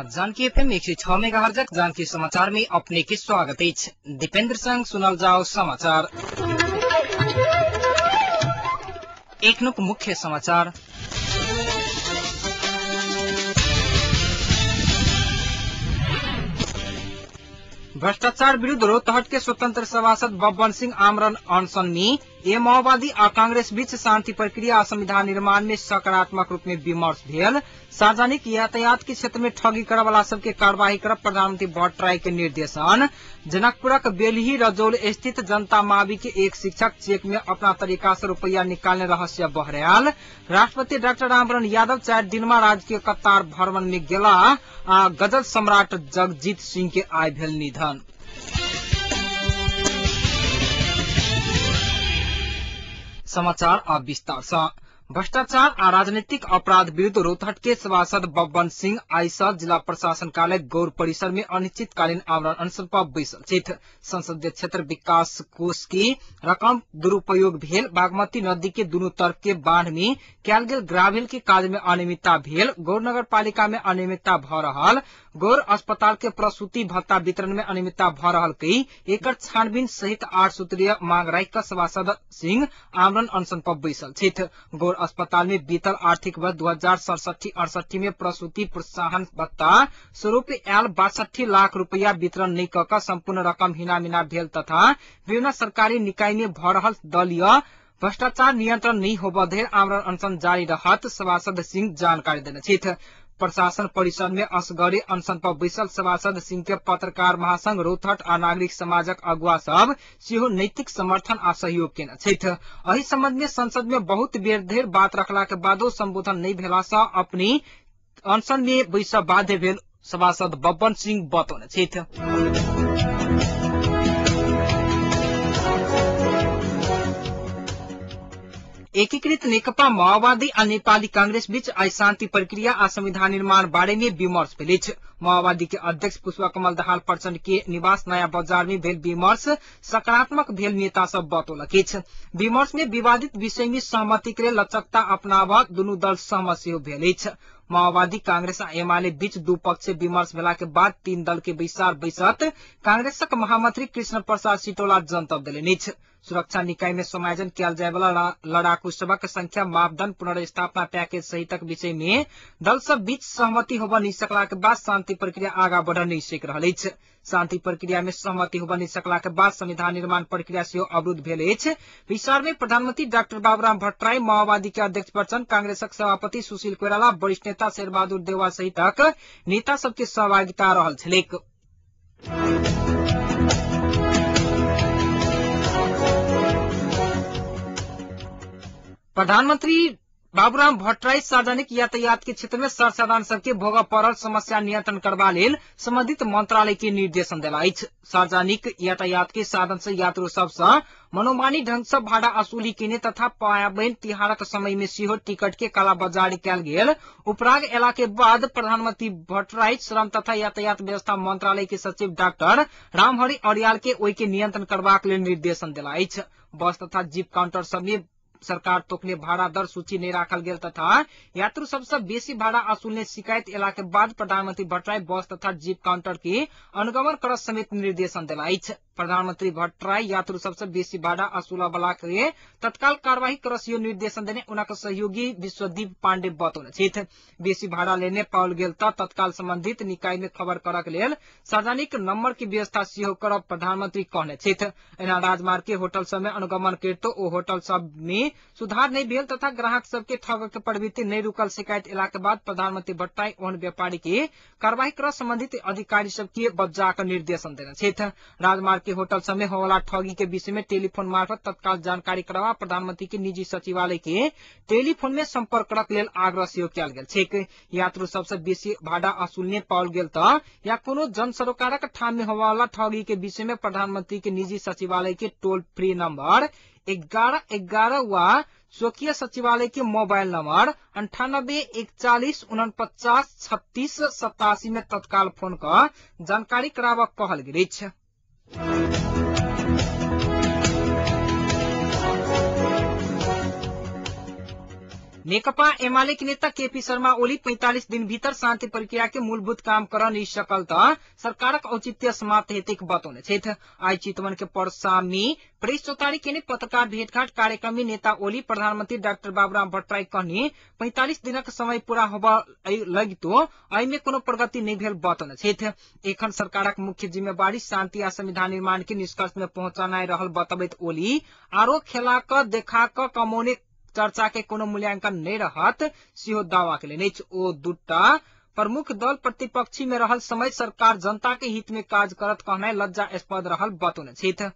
नमस्कार। जानकी एफएम 106 मेगाहर्जक जानकी समाचार में अपने के स्वागत अछि। दीपेंद्र संग सुनल जाओ समाचार। एकनुक मुख्य समाचार। भ्रष्टाचार विरुद्ध रौतहट के स्वतंत्र सभासद बब्बन सिंह आमरण अनशन में ए माओवादी आ कांग्रेस बीच शांति प्रक्रिया आ संविधान निर्माण में सकारात्मक रूप में विमर्श भेल। सार्वजनिक यातायात के क्षेत्र में ठगी करऽ वाला सबके कार्यवाही करब प्रधानमंत्री भट्टराई के निर्देशन। जनकपुरक बेलही रजौल स्थित जनता मावी के एक शिक्षक चेक में अपना तरीका से रुपया निकालने रहस्य बहरायल। राष्ट्रपति डाक्टर रामवरण यादव 4 दिनमा राजकीय कतार भ्रमण में गेला आ गजल सम्राट जगजीत सिंह के आय भेल निधन। समाचार आ विस्तार से। भ्रष्टाचार आ राजनीतिक अपराध विरुद्ध रौतहट के सभासद बब्बन सिंह आइ सँ जिला प्रशासन कार्यालय गौर परिसर में अनिश्चितकालीन आमरण अनशन पर बैसल छथि। संसदीय क्षेत्र विकास कोष के रकम दुरुपयोग भेल, बागमती नदी के दुनू तरफ के बांध में कयल गेल ग्रावेल के काज में अनियमितता भेल, गौर नगर पालिका में अनियमितता भ रहल, गौर अस्पताल के प्रसूति भत्ता वितरण में अनियमितता भ रहल कई एकर छानबीन सहित 8 सूत्रीय मांग राखि क सभासद सिंह आमरण अनशन पर बैसल छथि। गौर अस्पताल में बीतल आर्थिक वर्ष 2067-68 में प्रसूति प्रोत्साहन भत्ता स्वरूप आयल 62 लाख रुपया वितरण नहि क संपूर्ण रकम हिनामिना भेल तथा विभिन्न सरकारी निकाय में भ रहल दलीय भ्रष्टाचार नियंत्रण नहि होबऽ धरि आमरण अनशन जारी रहत सभासद सिंह जानकारी देने छथि। प्रशासन परिसर में असगरे अनशन पर बैसल सभासद सिंह के पत्रकार महासंघ रौतहट आ नागरिक समाजक अगुआ सब सेहो नैतिक समर्थन आ सहयोग केने छथि। एहि संबंध में संसद में बहुत बेर धरि बात रखला के बादो संबोधन नहि भेला सँ अपनी अनशन में बैसऽ बाध्य भेल सभासद बब्बन सिंह बतौने छथि। एकीकृत नेकपा माओवादी आ नेपाली कांग्रेस बीच आइ शांति प्रक्रिया आ संविधान निर्माण बारे में विमर्श भेल अछि। माओवादी के अध्यक्ष पुष्पकमल दाहाल प्रचण्ड के निवास नया बाजार में भेल विमर्श सकारात्मक भेल नेता सब बतौलक अछि। विमर्श में विवादित विषय में सहमति के लचकता अपनाबऽ दुनू दल सहमत सेहो भेल अछि। माओवादी कांग्रेस आ एमाले बीच दू पक्षीय विमर्श भेला के बाद 3 दल के बैसार बैसत कांग्रेसक महामंत्री कृष्ण प्रसाद सिटौला जनतब देलनि अछि। सुरक्षा निकाय में समायोजन कयल जाय वाला लड़ाकू सबक संख्या मापदंड पुनर्स्थापना पैकेज सहितक विषय में दल सब बीच सहमति होबऽ नहि सकला के बाद शांति प्रक्रिया आगा बढ़ नहि सकि रहल अछि। शांति प्रक्रिया में सहमति होबऽ नहि सकला के बाद संविधान निर्माण प्रक्रिया सेहो अवरुद्ध भेल अछि। बैसार में प्रधानमंत्री डाक्टर बाबूराम भट्टराई, माओवादी के अध्यक्ष प्रचण्ड, कांग्रेसक सभापति सुशील कोइराला, वरिष्ठ नेता शेरबहादुर देउवा सहितक नेता सबके सहभागिता रहल छलैक। प्रधानमंत्री बाबूराम भट्टराई सार्वजनिक यातायात के क्षेत्र में सर्वसाधारण सबके भोगऽ पड़ल समस्या नियंत्रण करबा लेल संबंधित मंत्रालय के निर्देशन देला अछि। सार्वजनिक यातायात के साधन से यात्रु सब सँ मनोमानी ढंग से भाड़ा वसूली केने तथा पाबनि तिहारक समय में सेहो टिकट के कालाबाजारी कयल गेल उपराग एला के बाद प्रधानमंत्री भट्टराई श्रम तथा यातायात व्यवस्था मंत्रालय के सचिव डाक्टर रामहरि अर्याल के ओहि के नियंत्रण करबाक लेल निर्देशन देला अछि। बस तथा जीप काउंटर सब में सरकार तोकने भाड़ा दर सूची नहि राखल गेल तथा यात्रु सबसँ बेसी भाड़ा वसूलने शिकायत एला के बाद प्रधानमंत्री भट्टराई बस तथा जीप काउंटर के अनुगमन करऽ समेत निर्देशन देला अछि। प्रधानमंत्री भट्टराई यात्रु सबसँ बेसी भाड़ा वसूलऽ वाला के तत्काल कार्यवाही करऽ सेहो निर्देशन देने उनक सहयोगी विश्वदीप पांडे बतौने छथि। बेसी भाड़ा लेने पाओल गेल तऽ तत्काल संबंधित निकाय में खबर करक लेल सार्वजनिक नंबर के व्यवस्था सेहो करब प्रधानमंत्री कहने छथि। एना राजमार्ग के होटल सब में अनुगमन करितो ओ होटल सब में सुधार नहि भेल तथा ग्राहक सबके ठगक के प्रवृत्ति नहि रुकल शिकायत एला के बाद प्रधानमंत्री भट्टराई ओहन व्यापारी के कार्यवाही करऽ संबंधित अधिकारी सबके बजा कऽ निर्देशन देने छथि। राजमार्ग के होटल सब में होवला ठगी के विषय में टेलीफोन मार्फत तत्काल जानकारी करवा प्रधानमंत्री के निजी सचिवालय के टेलीफोन में संपर्क करक लेल आग्रह सेहो कयल गेल छैक। यात्रु सबसे बेसी भाड़ा वसूलने पाओल गेल तऽ या कोनो जन सरोकारक ठाम में होवला ठगी के विषय में प्रधानमंत्री के निजी सचिवालय के टोल फ्री नंबर 1111 वा स्वकीय सचिवालय के मोबाइल नंबर 98 41 49 36 87 में तत्काल फोन क जानकारी कराबऽ कहल गेल अछि। नेकपा एमाले के नेता केपी शर्मा ओली 45 दिन भीतर शान्ति प्रक्रिया के मूलभूत काम कर नहीं सकल त सरकारक औचित्य समाप्त हेतैक बतौने छथि। आइ चितवन के पर्सा में प्रेस चौतारी केने पत्रकार भेटघाट कार्यक्रम में नेता ओली प्रधानमंत्री डाक्टर बाबुराम भट्टराई कहने 45 दिनक समय पूरा होब लगितो एहिमे कोनो प्रगति नहीं भेल बतौने छथि। एखन सरकारक मुख्य जिम्मेवारी शान्ति आ संविधान निर्माण के निष्कर्ष में पहुंचानाइ रहल बतबैत ओली आरो खेला क देखा क कमौने चर्चा के कोनो मूल्यांकन नहीं रहत सेहो दावा केलनि अछि। ओ दूटा प्रमुख दल प्रतिपक्षी में रहल समय सरकार जनता के हित में काज करत कहनाइ लज्जास्पद रहल बतौने छथि।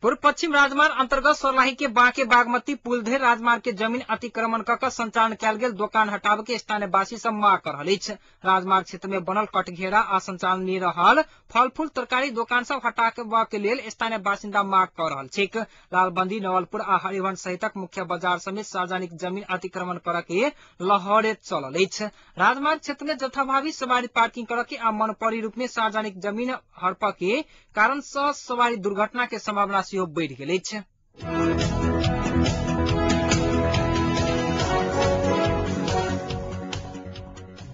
पूर्व पश्चिम राजमार्ग अंतर्गत सर्लाही के बाँके बागमती पुल धरि राजमार्ग के जमीन अतिक्रमण क क संचालन कयल गेल दोकान हटाबे के स्थानीयवासी सब मांग कर रहल अछि। राजमार्ग क्षेत्र में बनल कटघेरा आ संचालन में रहल फल फूल तरकारी दोकान सब हटाबे के लेल स्थानीय बासिन्दा मांग कर रहल छैक। लालबंदी, नवलपुर आ हरिवन सहितक मुख्य बाजार समेत सार्वजनिक जमीन अतिक्रमण कर के लहरे चलल अछि। राजमार्ग क्षेत्र में जथाभावी सवारी पार्किंग कर के आ मनपरी रूप में सार्वजनिक जमीन हड़प के कारण से सवारी दुर्घटना के संभावना सेहो बढ़ि गेल अछि।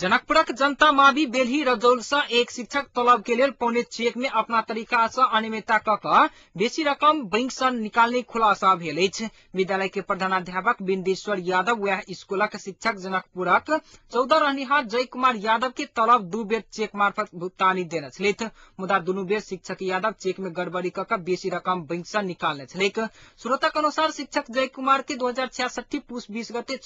जनकपुरक जनता मावि बेलही रजौल से एक शिक्षक तलब के लेल पौने चेक में अपना तरीका से अनियमितता क क बेसी रकम बैंक से निकालने खुलासा भेल अछि। विद्यालय के प्रधानाध्यापक बिन्देश्वर यादव वएह स्कूलक शिक्षक जनकपुरक 14 रहनिहार जय कुमार यादव के तलब 2 बेर चेक मार्फत भुगतानी देने छलथि, मुदा दुनू बेर शिक्षक यादव चेक में गड़बड़ी क क बेसी रकम बैंक से निकालने छलैक। स्रोतक अनुसार शिक्षक जय कुमार के 2066 पुष 20 गते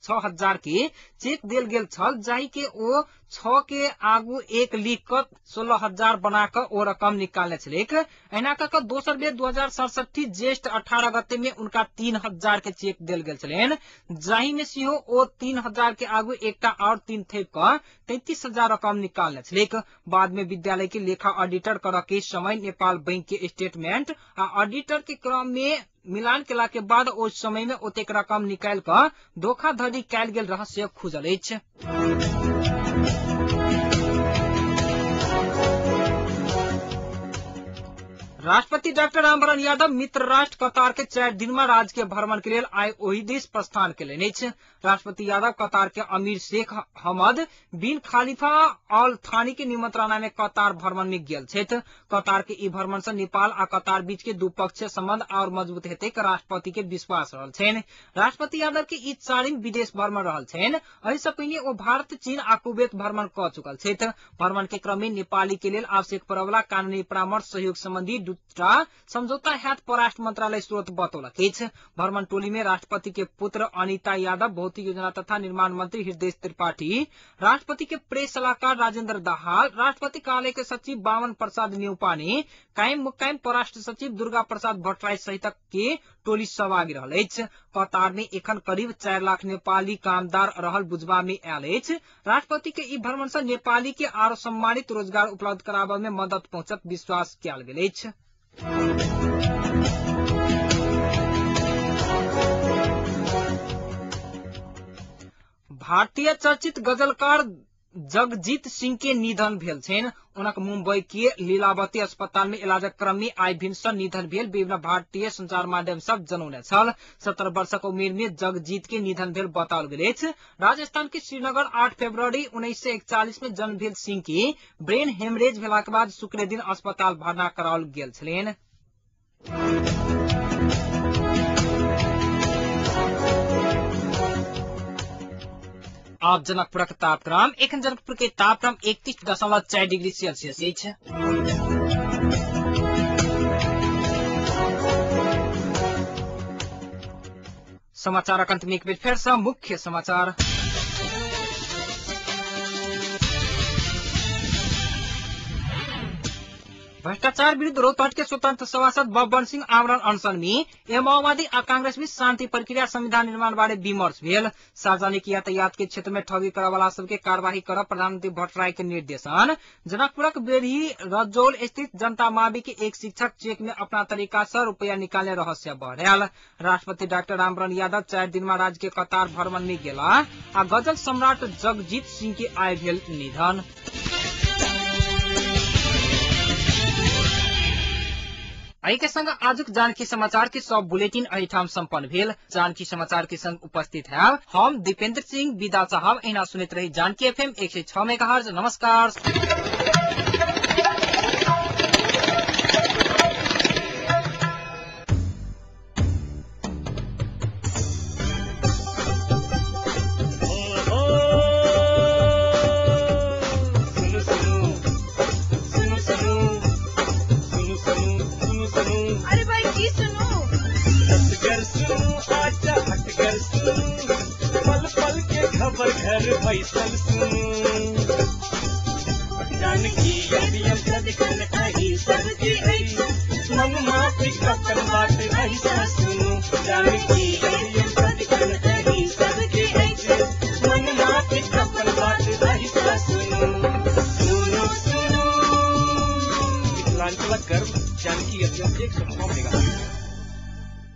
6,000 के चेक देल गेल छल, जाहि के ओ 6 के आगू 1 लिख क 16,000 बना क ओ रकम निकालने छलैक। एना क क दोसर बेर 2067 ज्येष्ठ 18 गते में उनका 3,000 के चेक देल गेल छलनि, जाहि में सेहो ओ 3,000 के आगू एकटा और 3 थेप क 33,000 रकम निकालने छलैक। बाद में विद्यालय के लेखा ऑडिटर कर के समय नेपाल बैंक के स्टेटमेंट आ ऑडिटर के क्रम में मिलान केला के बाद ओहि समय में ओतेक रकम निकालि क धोखाधड़ी कयल गेल रहस्य खुजल अछि। राष्ट्रपति डाक्टर रामवरण यादव मित्र राष्ट्र कतार के 4 दिनमा राजकीय भ्रमण के लेल आइ ओहि देश प्रस्थान केलनि अछि। राष्ट्रपति यादव कतार के अमीर शेख हमद बिन खलीफा अल थानी के निमंत्रणा में कतार भ्रमण में गेल छथि। कतार के ई भ्रमण से नेपाल आ कतार बीच के द्विपक्षीय संबंध और मजबूत हेतैक राष्ट्रपति के विश्वास रहल छनि। राष्ट्रपति यादव के ई 4 विदेश भ्रमण रहल छनि। एहि से पहिने ओ भारत, चीन आ कुवैत भ्रमण क चुकल छथि। भ्रमण के क्रम में नेपाली के लेल आवश्यक पड़वला कानूनी परामर्श सहयोग संबंधी समझौता हैत परराष्ट्र मंत्रालय स्रोत बतौलक अछि। भ्रमण टोली में राष्ट्रपति के पुत्र अनिता यादव, भौतिक योजना तथा निर्माण मंत्री हृदय त्रिपाठी, राष्ट्रपति के प्रेस सलाहकार राजेंद्र दाहाल, राष्ट्रपति कार्यालय के सचिव बामन प्रसाद न्यौपाने, कायम मुकायम परराष्ट्र सचिव दुर्गा प्रसाद भट्टराई सहितक के टोली सहभागी रहल अछि। कतार में एखन करीब 4 लाख नेपाली कामदार रहल बुझबा में आयल अछि। राष्ट्रपति के ई भ्रमण से नेपाली के आरो सम्मानित रोजगार उपलब्ध कराबय में मदद पहुंचत विश्वास कयल गेल अछि। भारतीय चर्चित गजलकार जगजीत सिंह के निधन भेल छनि। हुनक मुंबई के लीलावती अस्पताल में इलाजक क्रम में आइ भिनसर निधन भेल विभिन्न भारतीय संचार माध्यम सब जनौने छल। 70 वर्षक उमेर में जगजीत के निधन भेल बताओल गेल अछि। राजस्थान के श्रीनगर 8 फरवरी 1941 में जन्म भेल सिंह के ब्रेन हेमरेज भेलाक बाद शुक्र दिन अस्पताल भर्ना कराओल गेल छलनि। अब जनकपुरक तापक्रम। एखन जनकपुर के तापक्रम 31.4 डिग्री सेल्सियस अछि। समाचारक अंत में एक बेर फेर सँ मुख्य समाचार। भ्रष्टाचार विरुद्ध रौतहट के स्वतंत्र सभासद बब्बन सिंह आमरण अनशन में माओवादी आ कांग्रेस बीच शांति प्रक्रिया संविधान निर्माण बारे विमर्श भेल। सार्वजनिक यातायात के क्षेत्र में ठगी करवाला सबके कार्यवाही कर प्रधानमंत्री भट्टराई के निर्देशन। जनकपुरक बेरही रजौल स्थित जनता मावि के एक शिक्षक चेक में अपना तरीका से रुपया निकालने रहस्य बढ़ायल। राष्ट्रपति डाक्टर रामवरण यादव 4 दिनमा राज्य के कतार भ्रमण में गेला आ गजल सम्राट जगजीत सिंह के आय भेल निधन। एहि के संग आजुक जानकी समाचार के सब बुलेटिन एहिठाम सम्पन्न भेल। जानकी समाचार के संग उपस्थित है हम दीपेंद्र सिंह विदा चाहब। एना सुनैत रही जानकी एफएम 106 मेगाहर्ज। नमस्कार। घर बैसल सुनू जानकी एफएम सदिखन अही सबके अछि, मन माफिक अपन बात अहि।